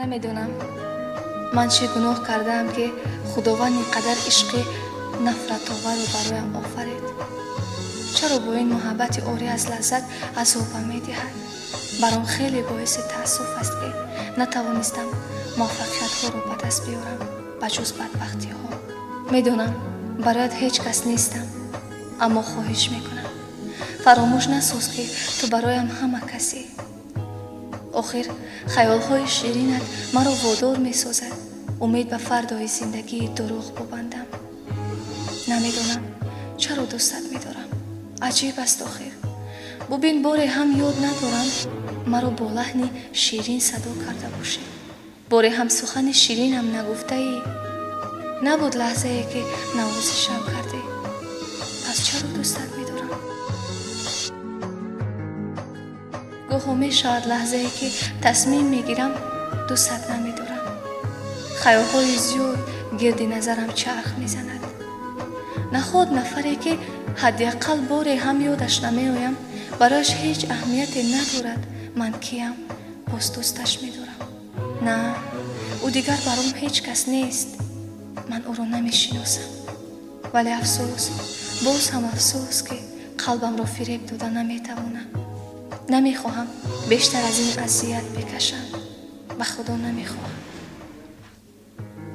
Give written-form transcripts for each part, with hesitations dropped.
Намедонам, ман чӣ гуноҳ кардаам, ки Худованд ин қадар ишқи нафратоварро бароям офарид. Чаро бо ин муҳаббати орӣ аз лаззат азобам медиҳад? Баром хеле боиси таассуф аст, ки натавонистам муваффақиятҳоро ба даст биёрам, ба ҷуз бадбахтиҳо. Медонам, бароят ҳеҷ кас нестам, аммо хоҳиш мекунам, фаромӯш насоз, ки ту бароям ҳама касӣ. Охир хаёлҳои ширинат маро водор месозад умед ба фардои зиндагии дурӯғ бубандам. Намедонам, чаро дӯстат медорам. Аҷиб аст охир. Бубин, боре ҳам ёд надорам, маро бо лаҳни ширин садо карда бошӣ. Боре ҳам сухани ширинам нагуфтаӣ. Набуд лаҳзае, ки навозишам кардӣ. Пас чаро дӯстат медорам? Гоҳо мешавад лаҳзае, ки тасмим мегирам, дӯстат намедорам. Хаёлҳои зиёд гирди назарам чарх мезанад. Наход нафаре, ки ҳадди ақал боре ҳам ёдаш намеоям, барояш ҳеҷ аҳамияте надорад ман киям, боз дӯсташ медорам? На, ӯ дигар баром ҳеҷ кас нест. Ман ӯро намешиносам. Вале афсӯс, боз ҳам афсӯс, ки қалбамро фиреб дода наметавонам. Намехоҳам бештар аз ин азият бикашам. Ба Худо, намехоҳам.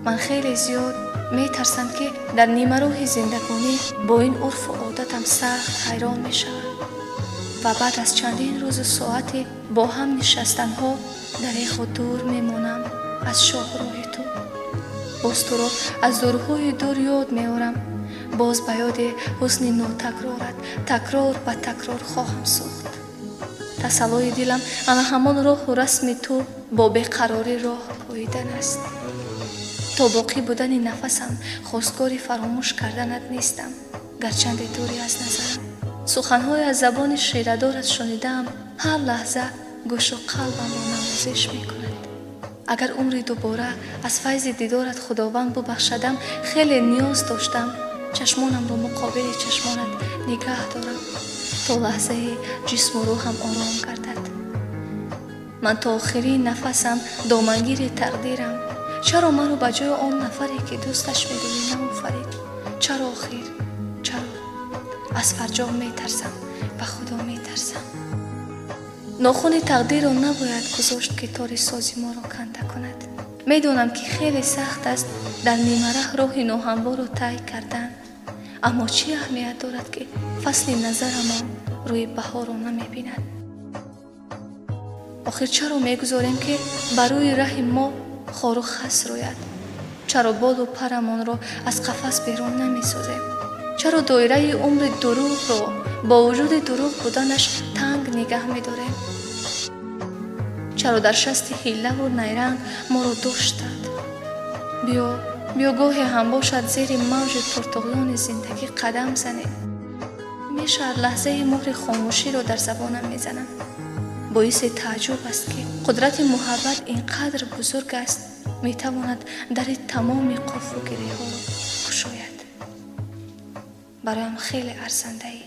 Ман хеле зиёд метарсам, ки дар нимароҳи зиндагонӣ бо ин урфу одатам сахт ҳайрон мешавам ва баъд аз чандин рӯзу соате бо ҳам нишастанҳо дареху дур мемонам аз шоҳроҳи ту. Боз туро аз дурҳои дур ёд меорам. Боз ба ёди ҳусни нотакрорат такрор ба такрор хоҳам сӯхт. Тасаллои дилам ана ҳамон роҳу расми ту бо беқарорӣ роҳ поидан аст. То боқӣ будани нафасам хостгори фаромӯш карданат нестам, гарчанде дурӣ аз назарам. Суханҳое аз забони ширадорат шунидаам, ҳар лаҳза гӯшу қалбамро навозиш мекунад. Агар умри дубора аз файзи дидорат Худованд бубахшадам, хеле ниёз доштам чашмонамро муқобили чашмонат нигаҳ дорам, то лаҳзае ҷисму рӯҳам ором гардад. Ман то охирин нафасам домангири тақдирам. Чаро маро ба ҷои он нафаре, ки дӯсташ медорӣ, наофарид? Чаро охир, чаро? Аз фарҷом метарсам, ба Худо, метарсам. Нохуни тақдирро набояд гузошт, ки тори сози моро канда кунад. Медонам, ки хеле сахт аст дар нимараҳ роҳи ноҳамворро тай кардан, аммо чӣ аҳамият дорад, ки фасли назарамон рӯи баҳорро намебинад? Охир чаро мегузорем, ки ба рӯи раҳи мо хору хас рӯяд? Чаро болу парамонро аз қафас берун намесозем? Чаро доираи умри дурӯғро бо вуҷуди дурӯғ буданаш танг нигаҳ медорем? Чаро дар шасти ҳиллаву найранг моро доштанд? Биё, биё, гоҳе ҳам бошад, зери мавҷи пуртуғёни зиндагӣ қадам занем. Мешавад лаҳзаи муҳри хомӯширо дар забонам мезанам. Боиси тааҷҷуб аст, ки қудрати муҳаббат ин қадр бузург аст, метавонад дари тамоми қуфлу гиреҳҳоро кушояд. Бароям хеле арзандаӣ.